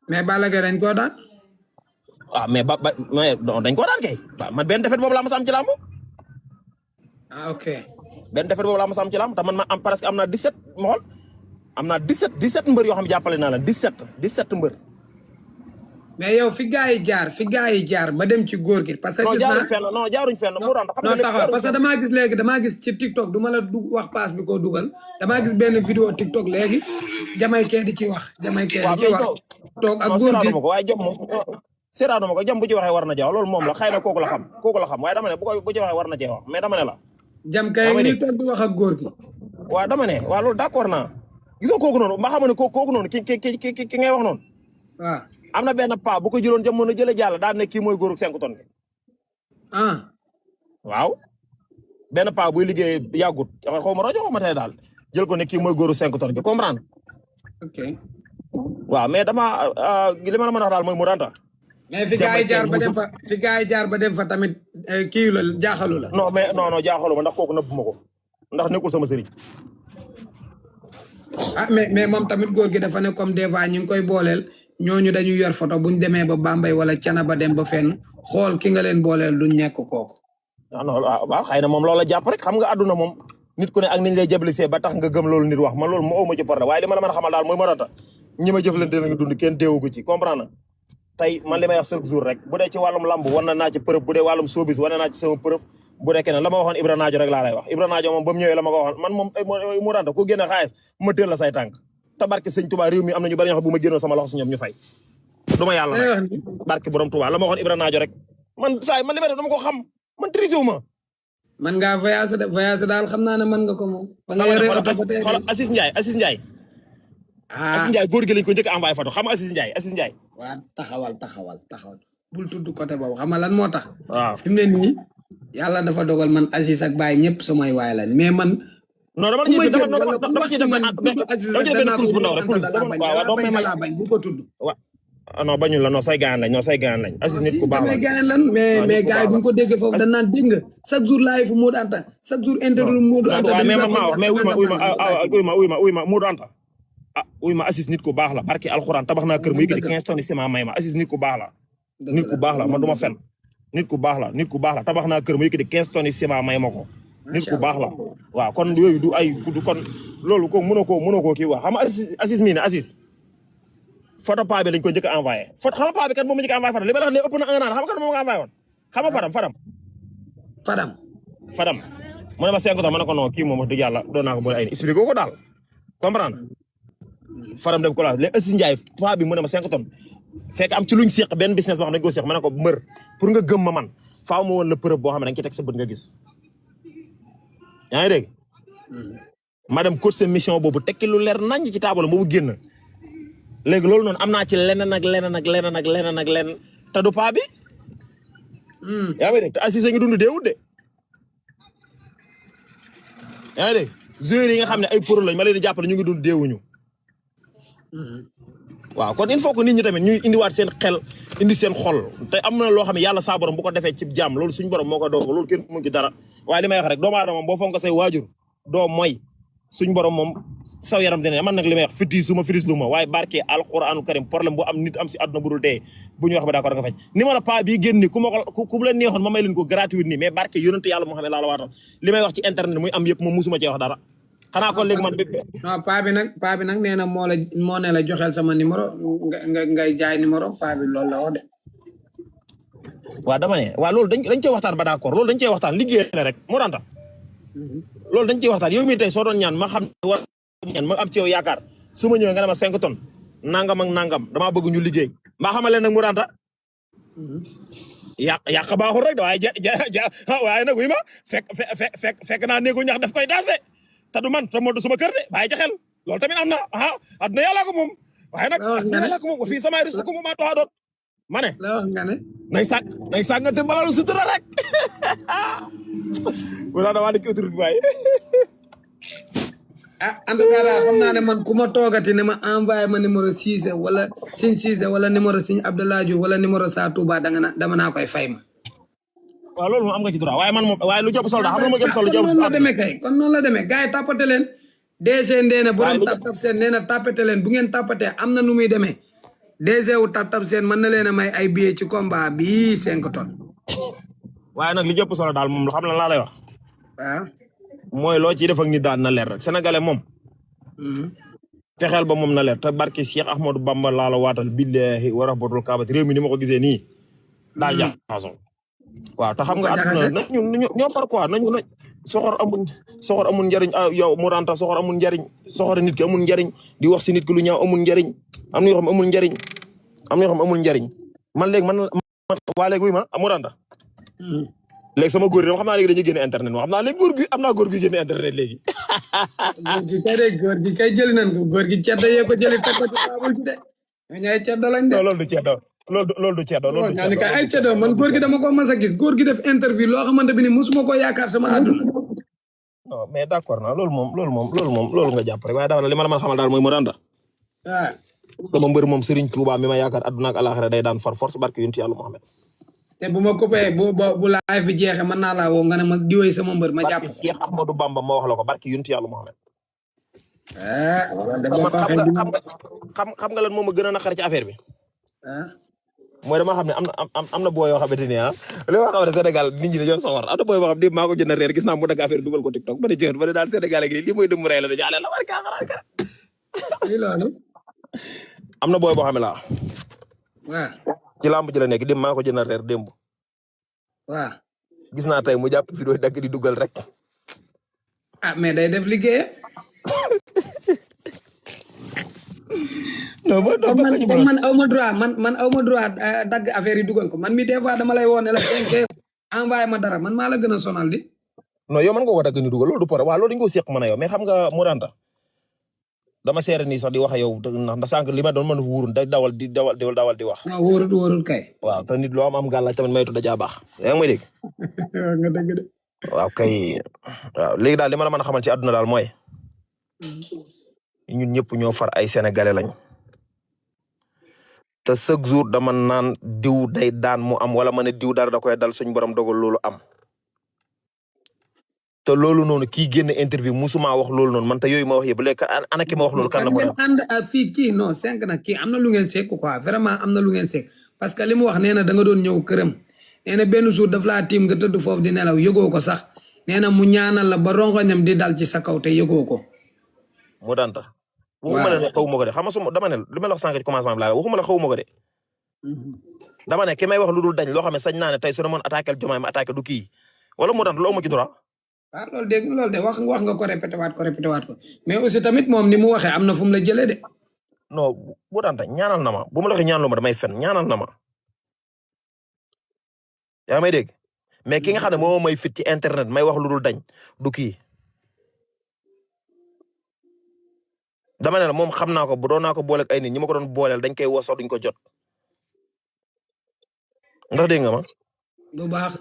mais Balla Gaye dañ koo daan. ah mais mais non dañ koo daan kay man benn defet boobu laa mas a am ci làmb. ah ok. benn defet boobu laa mas a am ci làmb te man ma am presque am naa 17 ma xool am naa 17 mbër yoo xam ne jàppale naa la 17 mbër. mais yow fi gaa yi jaar ba dem ci góor gi. parce que gis naa non jaaruñ fenn mu daan non taxaw parce que damaa gis léegi damaa gis ci TikTok du ma la wax paas bi ko dugal damaa gis benn vidéo TikTok léegi jamaykee di ci wax. jamaykee di ci wax toog ak góor gi waaye jom moom seeraanu ma ko jam bu ci waxee war na jeex loolu moom la xëy na kooku la xam waaye dama ne bu ci waxee war na jeex wax mais dama ne la. jam kay ni toog di wax ak góor gi. waaw dama ne waaw loolu d'accord naa gisoo kooku noonu ma xam ne kooku noonu ki ngay wax noonu. waaw. am na benn paa bu ko jëloon jamono jële jàll daan ne kii mooy góorug 5 tonnes. ah. waaw benn paa buy liggéey yàggut xaw ma rajo xaw ma tey daal jël ko ne kii mooy góorug 5 tonnes bi comprendre. ok. waaw mais dama li ma la mën a wax daal mooy mu danta. mais fi gaa yi jaar ba dem fa tamit kii la jaaxalu la. non mais non jaaxalu ma ndax kooku nëbbu ma ko ndax nekkul sama sëriñ. ah mais moom tamit góor gi dafa ne comme des fois ñu ngi koy booleel ñooñu dañuy yor photo buñ demee ba Bambey wala Canaba dem ba fenn xool ki nga leen booleel duñ nekk kooku. non waaw xëy na moom loola jàpp rek xam nga àdduna moom nit ku ne ak niñ lay jablisee ba tax nga gëm loolu nit wax man loolu moo ma ci porte waaye li ma la mën a xamal daal mooy marata ñi ma jëflante la nga dund kenn deewagu ci comprendre na tey man li may wax chaque jour rek bu dee ci wàllum lamb wan na naa ci preuve bu dee wàllum showbiz wan na naa ci sama preuve bu dee keneen la ma waxoon Ibra Naajo rek laa lay wax Ibra Naajo moom ba mu ñëwee la ma ko waxoon man moom mu ranta ku génne xaalis ma teel la say tànk tabarke sëñ Touba réew mi am na ñu bari ñoo xam bu ma génnoon sama loxo su ñoom ñu fay du ma yàlla nag barke borom Touba la ma waxoon Ibra Naajo rek man saa man li may def dama ko xam man triché wu ma man ngaa voyage daal xam naa ne mën nga ko moom ba nga yore oto ba tey Assis Ndiaye Assis Ndiaye góor gi lañ ko njëkk a envoyé photo xam nga Assis Ndiaye waaw taxawal bul tudd côté boobu xam nga lan moo tax waaw fi mu ne nii yàlla dafa dogal man Assis ak Baye ñëpp samay waay lañ mais man non dama ci dama kurus bu ndaw rek laa bañ bu ko tudd non bañul la non say gaan lañ Assis nit ku baax la samay gaan lan mais gars yi bu ñu ko déggee foofu dañ naan dégg nga chaque jour live fu Modou Anta chaque jour interview Modou Anta mais man maa wax mais wuy ma Modou Anta wuy ma Assis nit ku baax la barki alxuraan tabax naa kër mu yëkkati 15 tonnes ciment may ma Assis nit ku baax la nit ku baax la man du ma fen nit ku baax la tabax naa kër mu yëkkati 15 tonnes ciment may ma ko nit ku baax la waaw kon yooyu du ay du kon loolu ko mënoo koo kii wax xam nga Assis mii ne Assis photo paa bi lañ ko njëkk a envoyé photo xam nga paa bi kat moom mu njëkk a envoyé photo li ma la wax ne ëpp na 1 an xam nga kat moom nga envoyé woon xam nga Fadam mu ne ma 5 tonnes ma ne ko non kii moom wax dëgg yàlla doon naa ko boole ay expliqué ko daal comprendre Fadam dem ko laal léegi Assis Ndiaye paa bi mu ne ma 5 tonnes fekk am ci luñ seq benn business boo xam ne dañ ko seq ma ne ko mbër pour nga gëm ma man faaw ma woon la preuve boo xam ne da nga ci teg sa bët nga gis yaa ngi dégg ma dem coach seen mission boobu tekki lu leer nañ ci taabalam boobu génn léegi loolu noonu am naa ci leneen te du paa bi yaa ngi dégg te Assis ngi dund deewut de yaa ngi dégg joueurs yi nga xam ne ay pro lañ ma leen di jàppale ñu ngi dund deewuñu waaw kon il faut que nit ñi tamit ñuy indiwaat seen xel indi seen xol te am na loo xam ne yàlla saa borom bu ko defee ci jàmm loolu suñu borom moo ko doog loolu kenn mu ci dara waaye li may wax rek doomu aadama moom boo fonk say waajur doo mooy suñu borom moom saw yaram dina man nag li may wax fitis lu ma waaye barke alquranul karim problème bu am nit am si àdduna bu dul dee bu ñu wax ba d'accord nga faj numéro pa bii génn ni ku leen neexoon ma may leen ko gratuit nii mais barke yonente yàlla moo xam ne laa la waatal li may wax ci internet muy am yëpp moom musuma cee wax dara xanaa kon léegi man non paa bi nag nee na moo ne la joxeel sama numéro ngay jaay numéro paa bi loolu la wax de waaw dama ne waaw loolu dañ cee waxtaan ba d'accord loolu dañ cee waxtaan liggéey la rek moo danta loolu dañ ciy waxtaan yow mii tey soo doon ñaan ma xam war ñaan ma am ci yow yaakaar su ma ñëwee nga ne ma 5 tonnes nangam ak nangam damaa bëgg ñu liggéey mbaa xamal leen nag mu danta yàq baaxul rek waaye nag wuy ma fekk naa néegu ñax daf koy daas de te du man te moo du sama kër de bàyyi ca xel loolu tamit am na adduna yàlla ko moom waaye nag yàlla ko moom fii samay risque ko maa doxaa doot ma ne la wax nga ne nay sàngante mbalalu sutura rek wala damaa nekk autorité waaye en tout cas daal xam naa ne man ku ma toogati ne ma envoyé ma numéro Cissé wala Sine Cissé wala numéro Sine Abdoulaye Diouf wala numéro Sa Touba dama naa koy fay ma waaw loolu moom am nga ci droit waaye man moom waaye lu jëm solo xam nga ma jëm solo jëm noonu la demee kay kon noonu la demee gars yi tàppate leen DG nee na borom tap seen nee na tàppate leen bu ngeen tàppatee am na nu muy demee DG wu Tap Seen mën na leen a may ay billets ci combat bi 5 tonnes. waaye nag li jëpp solo daal moom xam la laa lay wax. waaw. mooy loo ciy def ak nit daan na leer rek sénégalais moom. fexeel ba moom na leer te barki Cheikh Ahmadou Bamba laa la waatal billahi wa rahmatul kaabati réew mi ni ma ko gisee nii. daa jaxasoo. waaw te xam nga àdduna ñoo far quoi nañu soxor amul njariñ yow mu ranta soxor amul njariñ soxor nit ki amul njariñ di wax si nit ki lu ñaaw amul njariñ am na yoo xam amul njariñ amul njariñ man léegi man waa léegi wuy ma mu ranta léegi sama góor yi dama xam naa léegi dañuy génne internet moo xam naa léegi am naa góor gi génne internet léegi góor gi kay jëli nañ ko góor gi ceddo yee ko jëli teg ko ci taabul bi de ñay ceddo lañ de loolu du ceddo loolu du ceddo ay ceddo man góor gi dama ko mas a gis góor gi def interview loo xamante bi ni musuma ko yaakaar sama àdduna non mais d'accord na loolu nga jàpp rek waaye daal li ma la mën a xamal daal mooy Moranda waaw sama mbër moom Serigne Touba mi ma yaakaar àdduna ak alaxira day daan far force barke yonent Yàlla Muhammad te bu ma coupé bu live bi jeexee mën naa laa woo nga ne ma diwee sama mbër ma jàpp barke Cheikh Ahmadou Bamba ma wax la ko barke yonent Yàlla Muhammad xam nga lan moom a gën a naqari ci affaire bi mooy dama xam ne am na boo yoo xamante ni li ma xam ne Sénégal nit ñi dañoo soxor am na boo yoo xam ne maa ko jënd reer gis naa mu dagg affaire dugal ko TikTok ba ne jël ba ne daal Sénégal gi lii mooy dëmm rey la dañu àle la war kaa xaraa ka loolu am na booy boo xam ne laa waaw ci lamb ji la nekk démb maa ko jënd reer démb waaw gis naa tey mu jàpp vidéo dagg di dugal rek mais day def liggéey non man aw ma droit man aw ma droit dagg affaire yi dugal ko man mi des fois dama lay woone la envoyé ma dara man maa la gën a sonal di non yow man nga ko dagg ni dugal loolu du problème waaw loolu dañu ko seq mën a yow mais xam nga Moranta dama seere nii sax di wax yow ndax sànq li ma doon mën wuurun da dawal di wax non wóorul kay waaw te nit loo am gàllaaj tamit maytu dajaa baax yaa ngi may dégg nga dëgg de waaw kay waaw léegi daal li ma la mën a xamal ci àdduna daal mooy ñun ñëpp ñoo far ay sénégalais lañ te chaque jour dama naan diw day daan mu am wala ma ne diw dara da koy dal suñ borom dogal loolu am te loolu noonu kii génn interview musuma wax loolu noonu man te yooyu ma wax yëpp léegi ana ki ma wax loolu kan la ngeen ànd fii kii non 5 nag kii am na lu ngeen sekk quoi vraiment am na lu ngeen sekk parce que li mu wax nee na da nga doon ñëw këram nee na benn jour daf laa tiim nga tëdd foofu di nelaw yëgoo ko sax nee na mu ñaanal la ba rongoñam di dal ci sa kaw te yëgoo ko mu danta waxuma la ne xaw ma ko de xam nga su dama ne li ma la wax sànq ci commencement bi laa waxuma la xaw ma ko de dama ne ki may wax lu dul dañ loo xam ne sañ naa ne tey su ne moon attaqué Diomaye ma attaqué du kii wala mu danta loo ma ci droit loolu dégg loolu de wax nga ko répété waat ko mais aussi tamit moom ni mu waxee am na fu mu la jëlee de non bu danta ñaanal na ma bu ma la waxee ñaanal ma damay fen ñaanal na ma yaa may dégg mais ki nga xam ne moo may fit ci internet may wax lu dul dañ du kii dama ne la moom xam naa ko bu doon naa ko booleeg ay nit ñi ma ko doon booleel dañ koy woo sax duñ ko jot ndax dégg nga ma. bu baax.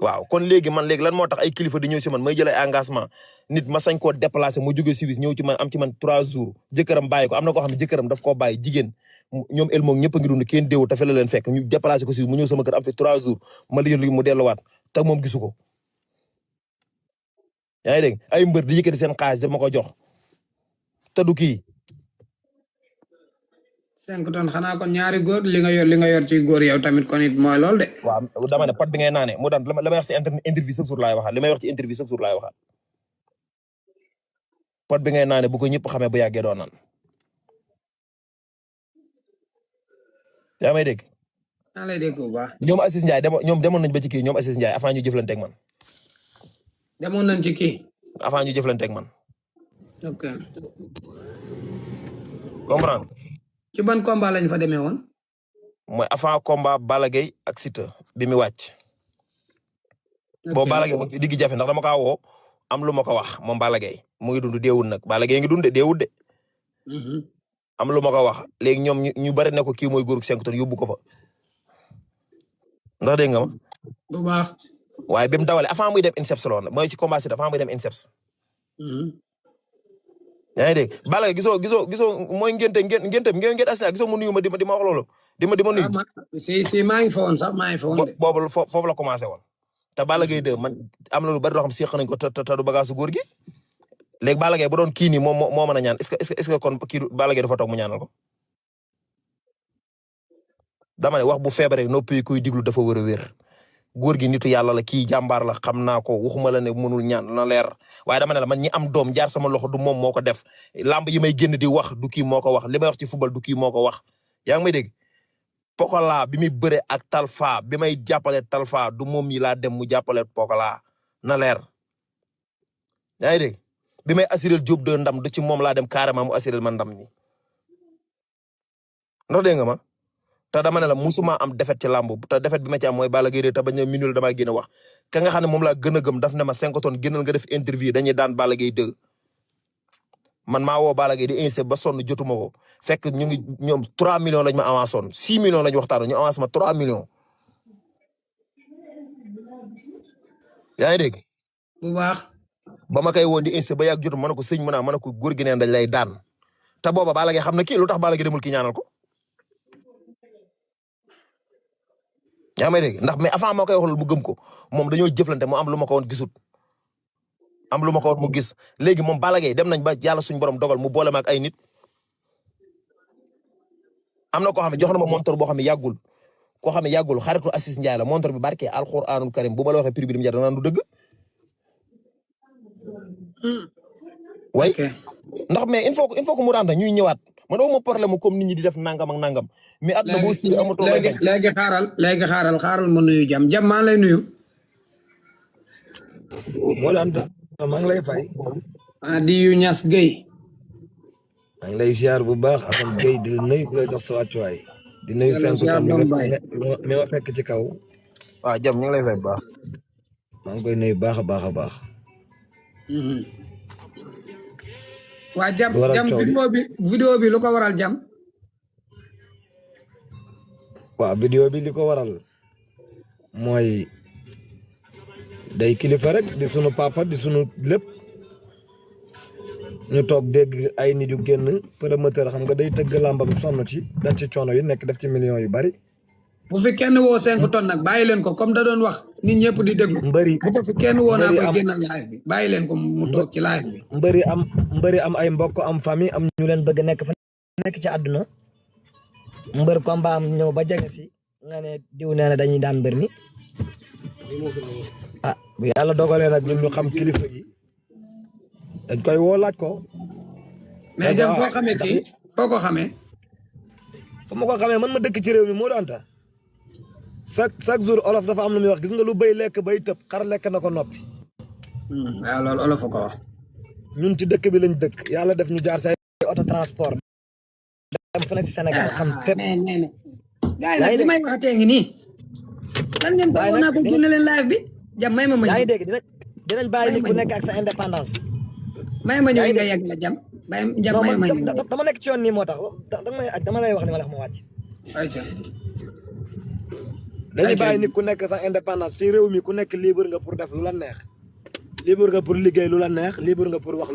waaw kon léegi lan moo tax ay kilifa di ñëw si man may jël ay engagement nit ma sañ koo déplacé mu jóge si bis ñëw ci man am ci man 3 jours jëkkëram bàyyi ko am na koo xam ne jëkkëram daf koo bàyyi jigéen ñoom el moom ñëpp a ngi dund kenn déewu te fe la leen fekk ñu déplacé ko si mu ñëw sama kër am fi 3 jours ma liggéey mu delluwaat te moom gisu ko yaa ngi dégg ay mbër di yëkkati seen xaalis dama ko jox te du kii 5 tonnes xanaa kon ñaari góor li nga yor ci góor yow tamit kon it mooy loolu de. waaw dama ne pot bi ngay naane mu daan la may wax si interview chaque jour laay waxaat li may wax ci interview chaque jour laay waxaat pot bi ngay naane bu ko ñëpp xamee bu yàggee doon naan yaa may dégg. maa lay dégg bu baax. ñoom Assis Ndiaye ñoom demoon nañ ba ci kii ñoom Assis Ndiaye avant ñu jëflanteeg man. demoon nañ ci kii. avant ñu jëflanteeg man. ok. comprendre. ci ban combat lañ fa demee woon. mooy avant combat Balla Gaye ak Siteu bi mu wàcc. boo Balla Gaye mu digg jafe ndax dama kaa woo am lu ma ko wax moom Balla Gaye mu ngi dund deewul nag Balla Gaye ngi dund deewul de. am lu ma ko wax léegi ñoom ñu bari ne ko kii mooy góor gu 5 tonnes yóbbu ko fa. ndax dégg nga ma. bu baax. waaye bi mu dawalee avant muy dem INSEPS la woon mooy ci combat Siteu avant muy dem INSEPS. yaa ngi dégg Balla Gaye gisoo mooy ngeen Assis gisoo mu nuyu ma di ma wax loolu di ma nuyu. si maa ngi fa woon sax maa ngi fa woon de. boobu foofu la commencé woon. te Balla Gaye 2 man am na lu bari loo xam seq nañ ko te du bagage su góor gi. léegi Balla Gaye bu doon kii nii moo mën a ñaan est-ce que kon kii Balla Gaye dafa toog mu ñaanal ko. dama ne wax bu feebaree noppi kuy diglu dafa war a wér góor gi nitu yàlla la kii jàmbaar la xam naa ko waxuma la ne mënul ñaan na leer waaye dama ne la man ñi am doom jaar sama loxo du moom moo ko def lamb yi may génn di wax du kii moo ko wax li may wax ci football du kii moo ko wax yaa ngi may dégg Pokola bi muy bëre ak Talfa bi may jàppale Talfa du moom yi laa dem mu jàppale Pokola na leer yaa ngi dégg bi may assuré Diop de ndam du ci moom laa dem carrément mu assuré ma ndam ni ndax dégg nga ma te dama ne la musuma am defet ci làmb te defet bi ma ci am mooy Balla Gaye de te bañ a minul damaa génn wax ka nga xam ne moom laa gën a gëm daf ne ma 5 tonnes génnal nga def interview dañuy daan Balla Gaye 2 man maa woo Balla Gaye di insisté ba sonn jotuma ko fekk ñu ngi ñoom 3 millions lañ ma avancé woon 6 millions lañ waxtaan ñu avancé ma 3 millions yaa ngi dégg bu baax ba ma koy woo di insisté ba yàgg jotu ma ne ko sëñ mu naa ma ne ko góor gi neen dañ lay daan te booba Balla Gaye xam na kii lu tax Balla Gaye demul kii ñaanal ko yaa may dégg ndax mais avant moo koy waxal mu gëm ko moom dañoo jëflante mu am lu ma ko woon gisut am lu ma ko woon mu gis léegi moom Balla Gaye dem nañ ba yàlla suñu borom dogal mu boole ma ak ay nit am na koo xam ne jox na ma montor boo xam ne yàggul koo xam ne yàggul xaritu Assis Ndiaye la montor bi barke alxuraanul karim bu ma la waxee prix bi dim jar naan du dëgg way ndax mais il faut que mu randa ñuy ñëwaat man dama problème comme nit ñi di def nangam ak nangam mais at na boo si amatoo léegi xaaral ma nuyu jam maa lay nuyu moo daan maa ngi lay fay di yu ñas Guèye maa ngi lay ziar bu baax Assane Guèye di nuyu lay dox sa wàccuwaay di nuyu seen mi ma fekk ci kaw waaw jam ñu ngi lay fay bu baax maa ngi koy nuyu baax a baax a baax waa jam vidéo bi lu ko waral jam waaw vidéo bi li ko waral mooy day kilifa rek di sunu papa di sunu lépp ñu toog dégg ay nit yu génn promoteur xam nga day tëgg làmbam sonn ci dañ ci coono yi nekk def ci millions yu bari bu fi kenn woo 5 tonnes nag bàyyi leen ko comme da doon wax nit ñëpp di déglu mbëri bu ko fi kenn woo naa koy génnal live bi bàyyi leen ko mu toog ci live bi mbëri am ay mbokk am famille am ñu leen bëgg nekk fa nekk ci àdduna mbër combat am ñëw ba jege si nga ne diw nee na dañuy daan mbër mi ah bu yàlla dogalee nag ñun ñu xam kilifa gi dañ koy woo laaj ko mais jam foo xamee kii foo ko xamee fu ma ko xamee man ma dëkk ci réew mi moo doonta chaque jour olof dafa am lu muy wax gis nga lu béy lekk bay tëb xar lekk na ko noppi waaw loolu olof ko wax ñun ci dëkk bi lañ dëkk yàlla def ñu jaar say auto transport dem fu nekk ci Sénégal xam fépp gars yi nag li may waxatee ngi nii lan ngeen ko naa ko génne leen live bi jam may ma yaa ngi dégg dinañ bàyyi nit ku nekk ak sa indépendance may ma ñëw nga yegg la jam jam may ma ñëw dama nekk ci yoon nii moo tax dama lay wax li ma la wax ma wàcc dañuy bàyyi nit ku nekk sa indépendance ci réew mi ku nekk libre nga pour def lu la neex libre nga pour liggéey lu la neex libre nga pour wax